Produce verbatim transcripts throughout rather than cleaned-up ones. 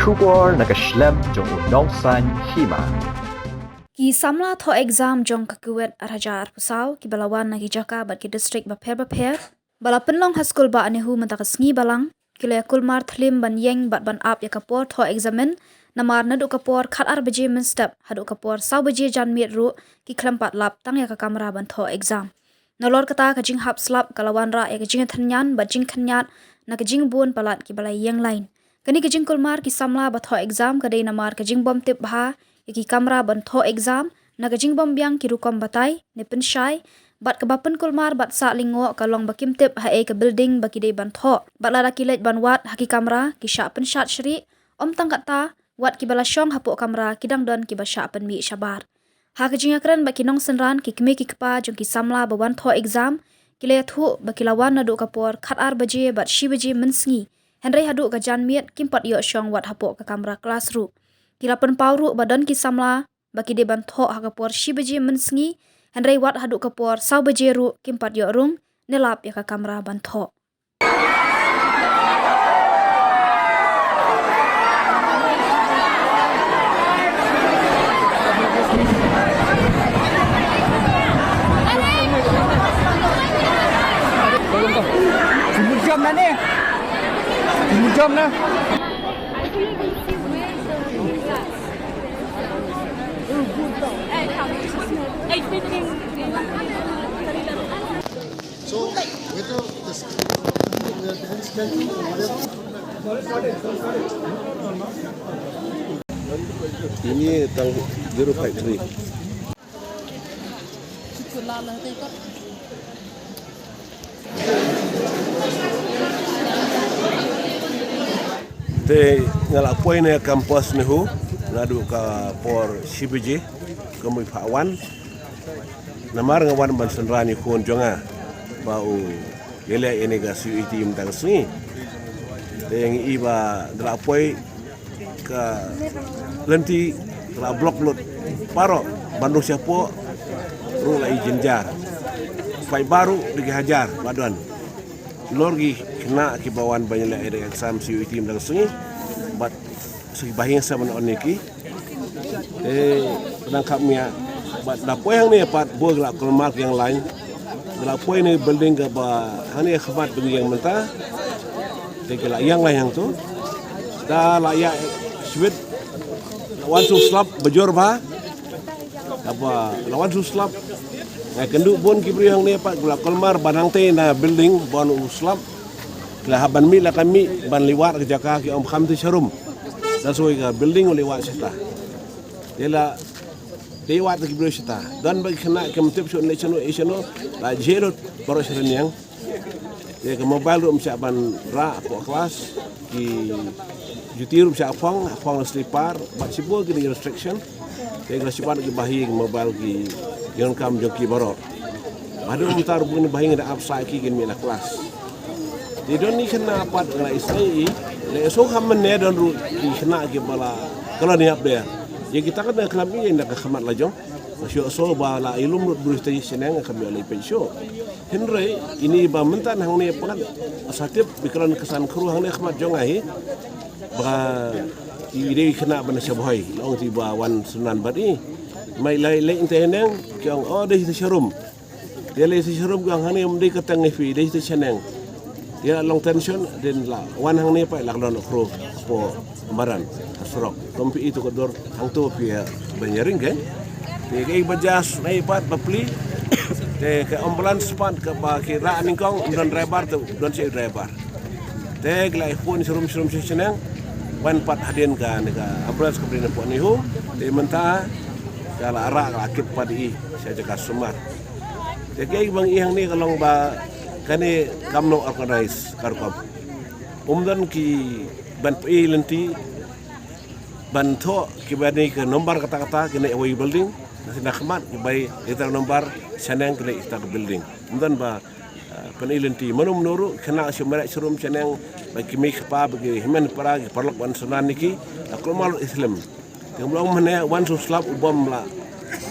Khubor na ka shlem jong u Nongsaiñ Hima. Ki samla thoh exam jong ka KUET ar hajar arphew saw kiba la wan na ki jaka bad ki district bapher bapher ba la pynlong ha skul bah NEHU mynta ka sngi Balang, ki la ïa kulmar thlim ban ïeng bad ban ap ïa ka por thoh examin, namar naduh ka por khatar baje mynstep haduh ka por saw baje janmiet ruh ki khlem pat lap tang ïa ka kamra ban thoh exam. Nalor kata, ka jinghap slap ka la wanrah ïa ka jingïathngan bad jingkhynñiat na ka jingbun palat kiba la ïeng lain. Kane ka jingkulmar ki samla ba thoh exam ka dei namar ka jingbym tip bha ïa ki kamra ban thoh exam, na ka jingbym biang ki rukom batai ne pynshai, bad kaba pynkulmar bad sah lyngngoh ka long ba kim tip haei ka building ba ki dei ban thoh, bad lada ki leit ban wad ha ki kamra ki shah pynshad shrieh. Ym tang kata, wat kiba la shong hapoh kamra ki dang don kiba shah pynmih shabar. Ha ka jingïakren bad ki nongsynran, ki kmie ki kpa jong ki samla ba wan thoh exam ki la ïathuh ba ki la wan naduh ka por khatar baje bad shi baje mynsngi, hynrei haduh ka janmiet kim pat ïoh shong wat hapoh ka kamra klas ruh. Ki la pynpaw ruh ba don ki samla ba ki dei ban thoh ha ka por shi baje mynsngi, hynrei wat haduh ka por saw baje ruh kim pat ïoh rung ne lap ïa ka kamra ban thoh. Jam na ni. Jam na. Ini tang zero five three. Te nga la poi na campus NEHU naduh ka por shi baje, ka mut pha wan. Namar nga wan ban synran ïa u khun jong nga ba u ïaleh ïa kane ka C U E T mynta ka sngi. Te nga i ba da la poi ka lynti ka la block lut baroh, ban rung shapoh ruh la i jynjar. Paidbah ruh da ki hajar ba don. Nalor ki khynnah kiba wan ban ïaleh ïa ka exam C U E T mynta ka sngi, bad sa ki bahaïing sa ban on ïa ki. Te nang kham ïa, bad da poi hangne pat bun ki la kulmar ki ïeng lain. Da la poi na building kaba hangne khmat ba ngi ïeng mynta. Te ki la ïeng lain hangto. Da la ïa shibit, la wan shu slap bajur bha. Haba la wan shu slap, nga kynduh bun ki briew hangne pat ki la kulmar ba nangtei na building ban u slap. Ki la hap ban mih la ka mih ban leit wad ka jaka, ki ong kham te sharum. That's why ka building u leit wad shata. Te la dei wad ki briew shata. Don ba ki khynnah kim tip shuh ne shano, eh, shano, la jhieh lut baroh sha rynïeng. Te ka mobile ruh ym shah ban rah hapoh klas, ki juti ruh ym shah phong, phong la slipper, bad shibun ki restriction. Te ki la shah ban ki bahaïing mobile ki ïoh kam jong ki baroh. Bad mynta ruh bun bahaïing da ap sa ki kin mih na klas. Te don ki khynnah pat la isnei i, la iso kham mynne don ruh ki khynnah kiba la ka la niap ber. Ïa kita ka da klam i na ka khmat la jong. Nga shu ïohsngew ba la ïalum lut briew te shaneng, kam ïoh leit peit shuh. Hynrei ine i ba mynta hangne pat, sa tip ba ki la ka san khru hangne khmat jong nga hi. Ba i dei khynnah ba na sha Bhoi, la ong te ba wan synran bad i. Mai leit leit te hangne, ki ong, oh, dei te sharum. Te leit te sharum ki ong hangne ym dei ka tang i phi, dei te shaneng. Te la long tension, dei la wan hangne pat la ka don khru hapoh madan, ha surok. Kum phi i tu ka dur hangto phi ïa ban ïaring ke. Te kaei ba jia shuh nai pat bapli. Te ka ambulance pat kaba ki rah nyngkong, ym don driver, te don shuh driver. Te ki la ïa phone sharum sharum sha shaneng. Wan pat hadien kane ka ambulance kaba dei na pdeng NEHU. Te mynta ka la rah, ka la kit pat i sha jaka sumar. Te kaei ba ngi i hangne ka long ba kane kam long organize ka rukom. Ym don ki ban pynlynti ban thoh kiba dei ka number kata kata, kine awei building, na sien ha khmat kiba dei ita number shaneng, kine ita building. Ym don ba, ah, pynlynti mano mano ruh, khynnah shu mareh sharum shaneng, ba ki mei kpa, ba ki hynmen para, ki paralok ban synran ïa ki, ah, kulmar i slem. Te ym long mynne wan shu slap u bom la.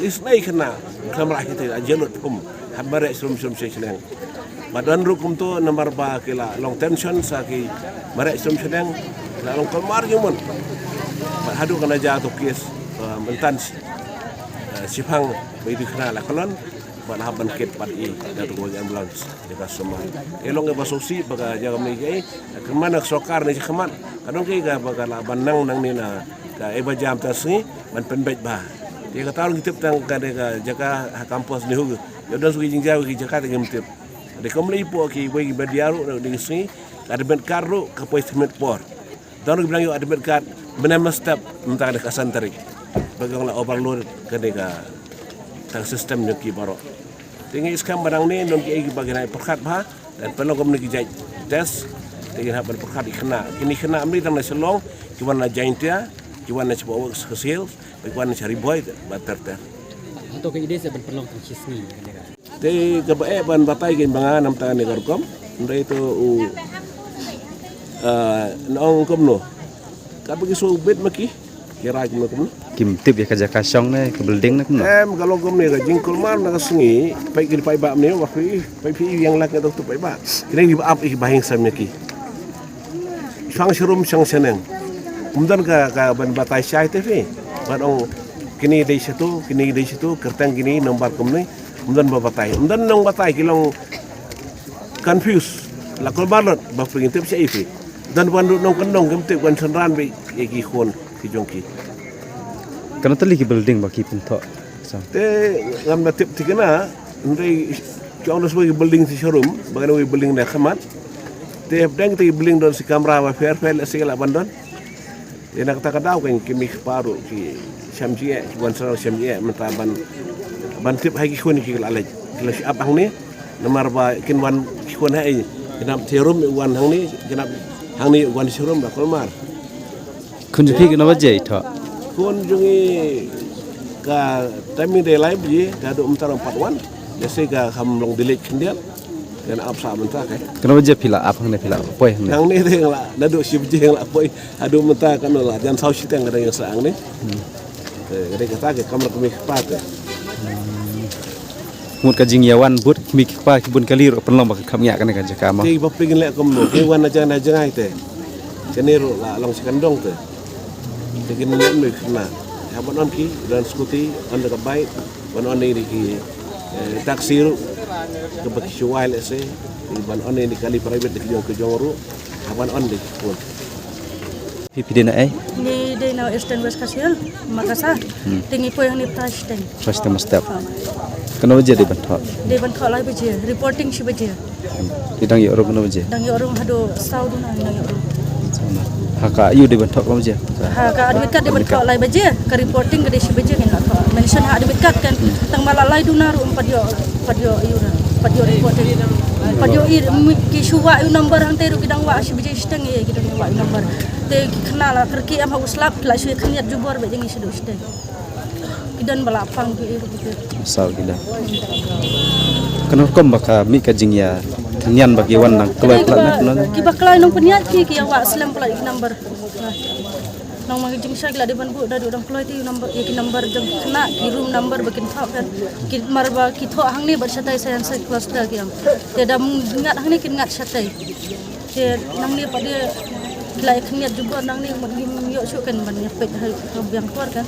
Isnei khynnah, khynnah mareh kita la jhieh lut phum. Hap mareh sharum sharum shaneng. Ba don ruh kumto namar ba ki la long tension sa ki mareh sharum shaneng. Na long Kolmar jingmut. Bad haduh ka na ja tu kes, eh, myntan, eh, shipang ba i dikna la kolon, bad hap ban kit pat i da tu wagi ambulance jaka sumar. E long e ba sosi ba ka jaka mei ka i, ka man ka sorkar ne jaka man. Ka dong ka i ka ba ka la ban nang nang ni na ka e ba jam ta sngi ban pynbeit ba. Te ka tarung ki tip tang ka de ka jaka ha campus ni hu. Ya don suki jingjaw ki jaka te ki mtip. De kom lei po ki wei ki ba diaru de sngi. Ka admit card ruh ka poi submit por. Don ruh ki bilang ïoh admit card mynne mynstep mynta ka dei ka san tarik. Ba ka la overload ka dei ka tang system jong ki baroh. Te ngi skhem ba dang ne don ki ei ki ba ki nai pyrkhat bha dan pynlong kumne ki jait test. Te ki hap ban pyrkhat ki khynnah. Kine khynnah mri tang na Shillong, ki wan na Jaintia, ki wan na Chipawak Social, ba ki wan na Chari Boy ba ter ter. Hato ka ide se ban pynlong tang shi sngi ka dei ka. Te kaba eh ban batai kin ba nga namta ne ka rukom. Ndai tu u, ah, nong kumno. Ka bagi so bit ma ki. Ki rai kumno kumno. Kim tip ïa ka jaka shong ne ka building ne kumno. Em ka long kumne ka jingkulmar na ka sngi. Pai ki pai ba mne wa phi pai phi yang lak tu pai ba. Kine ki ba ap ki ba hing sam ïa ki. Shang sharum shang shaneng. Umdan ka ka ban batai shai te phi. Ban ong kine dei shatu, kine dei shatu, kertang kine nombar kumne. Ym don ba batai, ym don nong batai ki long confuse. La kol balot ba pring tip sha ifi. Don wan ru nong kendong kem tip wan senran bi ye ki khon ki jong ki. Kana tali ki building ba ki pynthok. Te ngam na tip tikana ndai chong dos ba ki building si showroom ba kana building na khamat. Te dang te building don si kamra ba fair fair si la bandon. Ïa na kata ka daw kan ki mih paru ki sham ji eh, ki wan sarau sham ji eh, mynta ban ban tip hai ki khun ki la lej. Ki la shi ap hangne, namar ba kin wan ki khun hai, kin ap therum wan hangne, kin ap hangne wan sharum ba kolmar. Khun jong phi kano baje i tho? Khun jong i ka timing dei lai baje, ka dum tar pat wan. Jase ka kham long delay khyndiat. Kan ap sa mynta kai. Kano baje phi la ap hangne phi la poi hangne? Hangne dei la, naduh shi baje la poi. Haduh mynta kano la jan saw shiteng ka dang sa hangne. Hmm. Eh, ka dei kata ka kamra kmie kpa te. Mut ka jingïawan bad kmie kpa ki bun kali ruh pynlong ba ka kham ñiah kane ka jaka ma. Te ba phi kin leh kumno, ki wan na jang na jangai te. Kane ruh la long shi kyndong te. Te kin leh mih na. Haba on ki, don scooty, on ka bike, ban on ni ki, eh, taxi ruh, kaba ki shuwai leh se, ban on ni kali private ki jong ki jong ruh, haba on di. Phi phi dei na ei? Ngi dei na Eastern West Khasi Hills, Makassar. Hmm. Te ngi poi hangne phra shiteng. Phra shiteng mynstep. Ha. Kano baje dei ban thok? Dei ban thok lai baje. Reporting shi baje. Hmm. Te dang ïoh rung kano baje? Dang ïoh rung haduh saw duna dang ïoh rung. Ha ka ïoh dei ban thok kano baje? Ha ka admit card dei ban thok lai baje. Ka reporting ka dei shi baje ngin la thok. Mention ha admit card kan. Hmm. Tang ba la lai duna ruh ym pat ïoh, pat ïoh ïoh rung. Pat ïoh reporting. Pat ïoh i ki shu wah ïoh number hangte ruh ki dang wah shi baje. Tang ïa ki don wah number. Te ki khynnah la kyrkieh em ha u slap, la shu khyndiat jubor ba jong ngi shaduh shatei. Ki don ba la pang ki ïa ki. Saw ki da. Kano rukom ba ka mih ka jingïa tynñian ba ki wan nang kloi plat na kano? Ki ba kloi nong pynïaid ki ki ïa wah slem plat ki number. Nong ma ki jingshai ki la dei ban buh da duh dang kloi te number ïa ki number jong ki khynnah ki room number ba kin thok kan. Ki mar ba ki thok hangne ba shatai science cluster ki am. Te da ngat hangne kin ngat shatai. Te nangne pat de ki la ïa khyndiat jubor nangne mut ngim ïoh shuh kan ban ïa peit ha ka biang por kan.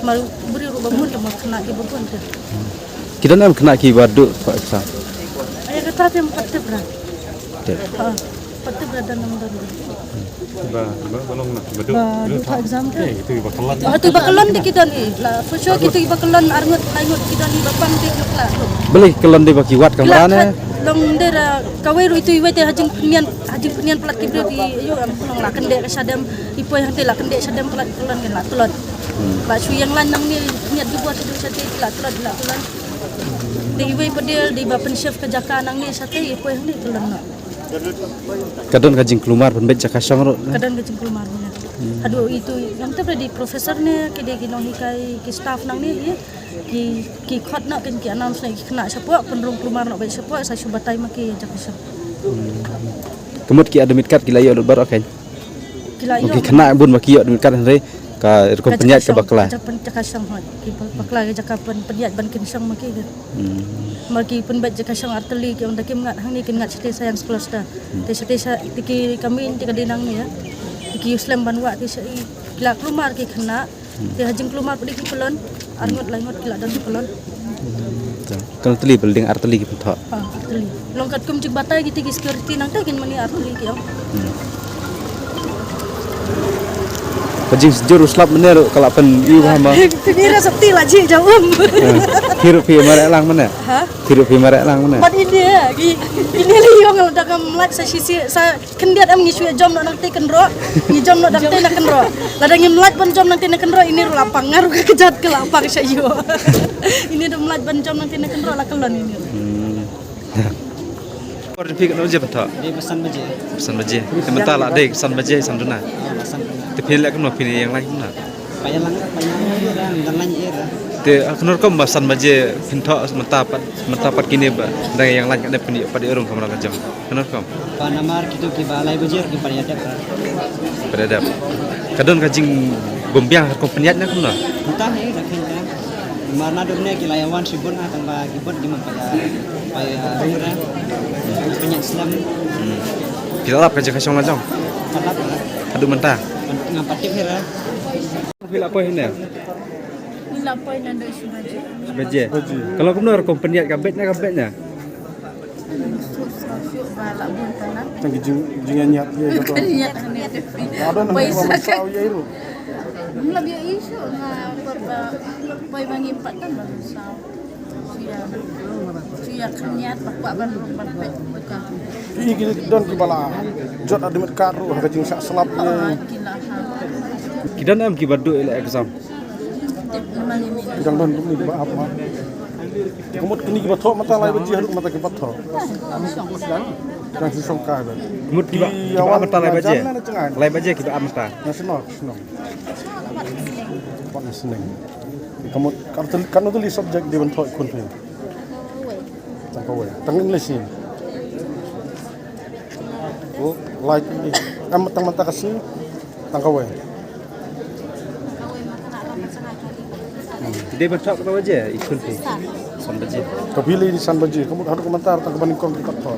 Mar briew ruh ba bun te mar khynnah ki ba bun te. Ki don em khynnah ki ba duh pha exam? Ïa kata te em pat tip ra. Tip. Ha. Pat tip ra don em don. Ba ba ba long na ba duh. Ba duh pha exam te. Eh, itu ba kyllon. Oh, itu ba kyllon de ki don i. La for sure ki itu ba kyllon arngut laingut ki don i ba pang de ki la. Balei kyllon de ba ki wad kamra ne? Long de ra kawei ruh itu iwei te ha jingpynïaid, ha jingpynïaid palat ki briew ki ïoh em, long la kyndit ka shadem, i poi hangte la kyndit shadem palat ki kyllon kan la tlot. Hmm. Ba shu ïeng lain nangne pynïaid jubor sha dei shatei la tlot la tlot. Te iwei pat de dei ba pynshift ka jaka nangne shatei i poi hangne kyllon noh. Ka don ka jingkulmar pynbeit jaka shong ruh. Ka don ka jingkulmar ruh. Hmm. Haduh itu ngam tip dei professor ne ki dei ki nonghikai ki staff nangne hi. Ki, ki khot noh kan ki announce noh ki khynnah shapoh, pynrung kulmar noh beit shapoh, sa shu batai ma ki ïa jaka shong. Hmm. Ka mut ki admit card ki la ïoh lut baroh kan? Ki la ïoh. Ki khynnah bun ba ki ïoh admit card hynrei ka rukom pynïaid ka bakla. Ka jaka shong hoi. Ki ba-, bakla ka jaka pyn-, pynïaid ban kin shong ma ki ka. Hmm. Ma ki pynbeit jaka shong artylli ki ong da kim ngat hangne kin ngat shatei science cluster. Hmm. Te shatei sha-, te ki kami te ka dei nangne ïa. Ki ïoh slem ban wah te sha i ki la klumar ki khynnah. Te ha jingklumar pdeng ki pyllun, ar ngut lai ngut ki la don ki pyllun. Kan tylli building ar tylli ki pynthoh. Ha, ar tylli. Long katkum jingbatai kiti ki security nangta kin mane ar tylli ki ong. Ka jingsjur u slap mynne ruh ka la pyn-i bha ma. Pynira sopti la ji jauh um. Phi ruh phi mareh lang mynne. Ha? Phi ruh phi mareh lang mynne. Pat ini ya, ini li ong la da kam lak sa sisi sa Khyndiat em ngi shu ïa jom noh nangtei kynroh. Ngi jom noh nangtei na kynroh. Lada ngim lait ban jom nangtei na kynroh, ini ruh la pang, nga ruh ka kjat ka la pang sha ïoh. Ini ruh lait ban jom nangtei na kynroh la kyllon ini ruh. Por phi katno baje ba thoh? Dei ba san baje. San baje. Te mynta la dei san baje san duna. Ah, san duna. Te phi leh kumno, phi ïeng lait kumno? Paya lang, paya lang, lang lang ira. Te, ah, kano rukom ba san baje phin thoh mynta pat, mynta pat kine ba dang ïeng lait, ka dei phin ïoh pat ïoh rung kamra ka jong. Kano rukom? Ba namar kito kiba lai baje ki paya dep ra. Paya dep. Ka don ka jingbymbiang ha rukom pynïaid ne kumno? Mynta hi da khin ka. Namar naduh ne ki la ïa wan shibun ha tang ba ki bun ki man paya, paya rung ra. Pynïaid slem. Hmm. Ki la lap ka jaka shong la jong? Ka lap ra. Haduh mynta? Ngam pat tip hi ra. Phi la poi hynne? Ngi la poi naduh shi baje. Shi baje. Ka long kumno rukom pynïaid, ka beit ne kam beit ne? Suk suk suk ba la bun palat. Tang ki jing, jingïaid ïa ka. Ïaid ïa ka. Ada nang poi ba sa ka. Saw ïa i ruh. Ngim lah ïa i shuh nga por ba poi ba ngim pat tang ba saw. Shu ïa, shu ïa khyndiat ba kwah ban rung ban peit ba ka. Ki, ki don kiba la jot admit card ruh ha ka jingshah slap ne. Oh, ki la ha. Ki don em kiba duh ïa la exam? Tip namar ïa mi. Ki dang don kumne kiba ap ma. Ka mut kine kiba thoh mynta lai baje haduh mynta kiba thoh. Dang shu shong kai ba. Ka mut kiba, kiba ap mynta lai baje. Lai baje kiba ap mynta. Na shnong, shnong. Pat na shnong. Ka mut, kan tu, kan tu li subject dei ban thoh khun phi. Tang kawei. Tang English hi. Oh, like ni. Am tang mynta ka sngi. Tang kawei. Dei ban thoh katno baje i khun phi? San baje. Ka phi lei ni san baje. Ka mut haduh mynta tang kaba nyngkong ki pat thoh.